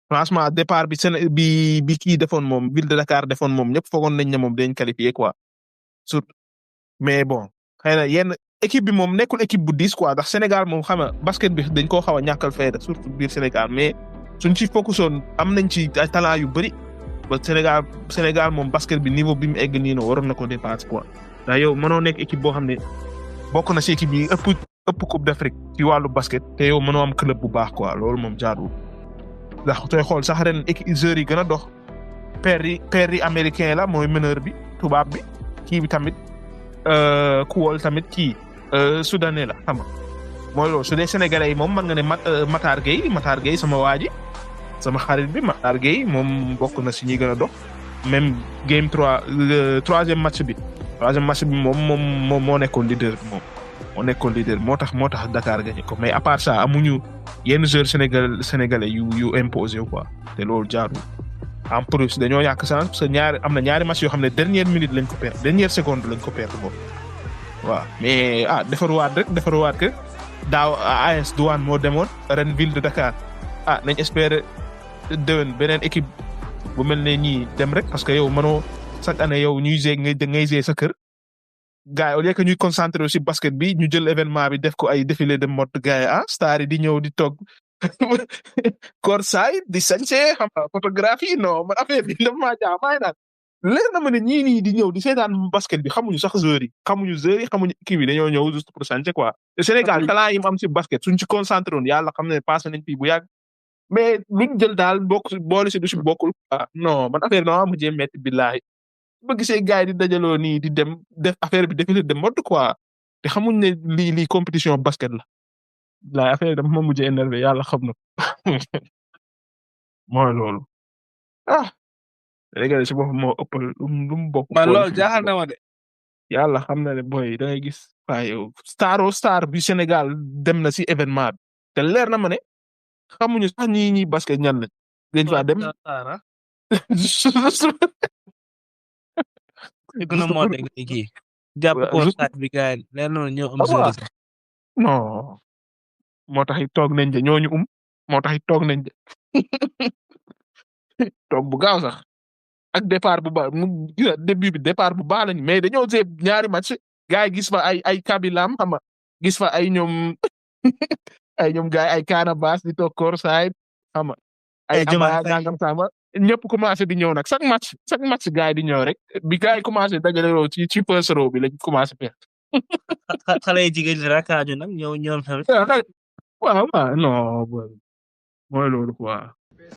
franchement départ bi kii defoon moom ville de Dakar defoon moom ñëpp foogoon nañ ne moom dañ qualifié quoi surtout mais bon xëy na yenn équipe bi moom nekkul équipe bu diis quoi ndax Sénégal moom xam nga basket bi dañ koo xaw a ñàkkal fayda surtout biir Sénégal mais suñ ci focusoon am nañ ci ay talent yu bëri ba Sénégal moom basket bi niveau bi mu egg nii no waroon na ko dépasser quoi ndax yow mënoo nekk équipe boo xam ne bokk na ci équipe yi ëpp coupe d'Afrique ci wàllu basket te yow mënoo am club bu baax quoi loolu moom jaaduwul ndax tooy xool sax ren équipe joueurs yi gën a dox père yi américain la mooy meneur bi tubaab bi kii bi tamit kuwol tamit kii soudanais la xam nga mooy loolu su dee sénégalais yi moom mën nga ne Matar Gueye sama waa ji sama xarit bi Matar Gueye moom bokk na si ñi gën a dox même game 3 troisième match bi moom moo nekkoon leader bi moom moo nekkoon leader moo tax Dakar gagné ko mais à part ça amuñu yenn joueurs sénégalais yu imposé quoi te loolu jaarul en plus dañoo ñàkk chance parce que am na ñaari match yoo xam ne dernière minute lañ ko perdre dernière seconde lañ ko perdre moom waaw mais defaruwaat que daaw AS Douane moo demoon ren ville de Dakar nañ espérer déwén beneen équipe bu mel ne ñii dem rek parce que yow mënoo chaque année yow ñuy ngay gée sa kër gars yi au lieu que ñuy concentré aussi basket bi ñu jël événement bi def ko ay défilé de mode gars yi star yi di ñëw di toog courtside di sañse xam nga photographie non man affaire bi dafa maa jaaxal naan leer na ma ne ñii nii di ñëw di seetaan basket bi xamuñu sax joueurs yi xamuñu kii bi dañoo ñëw juste pour sañse quoi. te Sénégal talent yi mu am ci basket suñ ci concentré woon yàlla xam ne passé nañ fii bu yàgg mais luñ jël daal boole si du si bokkul non man affaire bi maa mujjee metti billahi ba gisee gars yi di dajaloo nii di dem def affaire bi défilé de mode quoi te xamuñ ne lii compétition basket la. la affaire dafa ma mujj énervé yàlla xam na mooy loolu léegi si boppam moo ëppal lu mu bokk. man loolu jaaxal na ma de. yàlla xam na ne boy da ngay gis waaye yow star bi Sénégal dem na si événement bi te leer na ma ne xamuñu sax ñi basket ñan lañ. dañ faa dem. gën a moo dégg kii. jàpp ko saat bi gars yi leer na ñoo am solo sax. non. moo tax it toog nañ de ñooñu moo tax it toog nañ de toog bu gaaw sax ak départ bu baax début bi départ bu baax lañ mais dañoo see ñaari match gars yi gis fa ay Kabilam xam nga gis fa ay ñoom gars yi ay Canabasse di toog courtside xam nga ay Ama nangam sama ñëpp commencé di ñëw nag chaque match gars yi di ñëw rek bi gars yi commencé dajaloo ci first row bi lañ commencé perdre. xale yi jigéen ñi rakaaju nag ñoom tamit. waaw non mooy loolu quoi